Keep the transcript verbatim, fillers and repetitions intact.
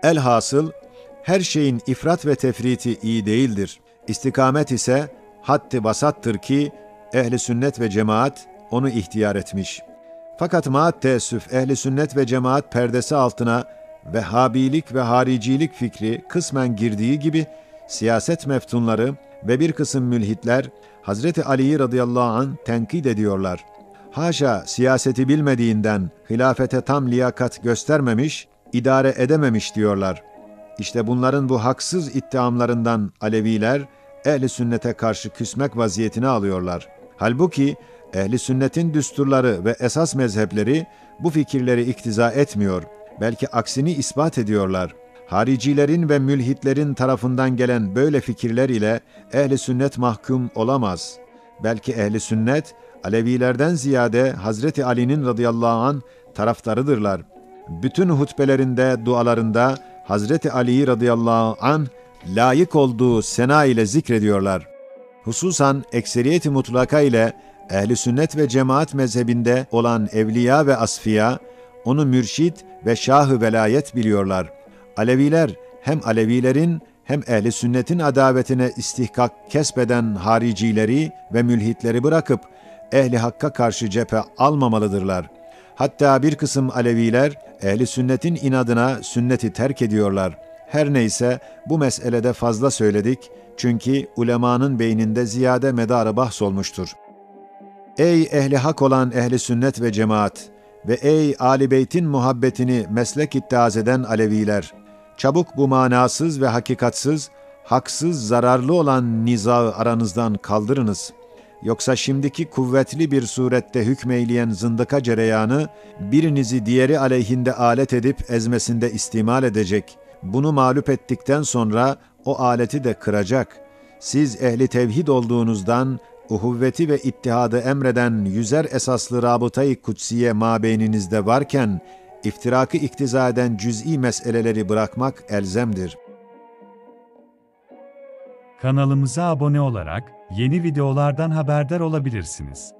Elhasıl, her şeyin ifrat ve tefriti iyi değildir. İstikamet ise hattı vasattır ki, ehli sünnet ve cemaat onu ihtiyar etmiş. Fakat maat teessüf ehli sünnet ve cemaat perdesi altına Vehhabilik ve haricilik fikri kısmen girdiği gibi siyaset meftunları ve bir kısım mülhitler Hazreti Ali'yi radıyallahu anh tenkit ediyorlar. Haşa siyaseti bilmediğinden hilafete tam liyakat göstermemiş, idare edememiş diyorlar. İşte bunların bu haksız ittihamlarından Aleviler ehli sünnete karşı küsmek vaziyetini alıyorlar. Halbuki ehli sünnetin düsturları ve esas mezhepleri bu fikirleri iktiza etmiyor, belki aksini ispat ediyorlar. Haricilerin ve mülhitlerin tarafından gelen böyle fikirler ile ehli sünnet mahkum olamaz. Belki ehli sünnet, Alevilerden ziyade Hazreti Ali'nin radıyallahu anh taraftarıdırlar. Bütün hutbelerinde, dualarında Hazreti Ali'yi radıyallahu anh layık olduğu sena ile zikrediyorlar. Hususan ekseriyeti mutlaka ile ehli sünnet ve cemaat mezhebinde olan evliya ve asfiya, onu mürşit ve şahı velayet biliyorlar. Aleviler hem Alevilerin hem ehli sünnetin adavetine istihkak kesbeden haricileri ve mülhitleri bırakıp ehli hakka karşı cephe almamalıdırlar. Hatta bir kısım Aleviler ehli sünnetin inadına sünneti terk ediyorlar. Her neyse, bu meselede fazla söyledik, çünkü ulemanın beyninde ziyade medarı bahs olmuştur. Ey ehli hak olan ehli sünnet ve cemaat ve ey Ali Beyt'in muhabbetini meslek ittihaz eden Aleviler! Çabuk bu manasız ve hakikatsız, haksız, zararlı olan nizaı aranızdan kaldırınız. Yoksa şimdiki kuvvetli bir surette hükmeyleyen zındıka cereyanı birinizi diğeri aleyhinde alet edip ezmesinde istimal edecek. Bunu mağlup ettikten sonra o aleti de kıracak. Siz ehli tevhid olduğunuzdan, uhuvveti ve ittihadı emreden yüzer esaslı rabıta-i kutsiye mabeyninizde varken, iftirakı iktiza eden cüz'i meseleleri bırakmak elzemdir. Kanalımıza abone olarak yeni videolardan haberdar olabilirsiniz.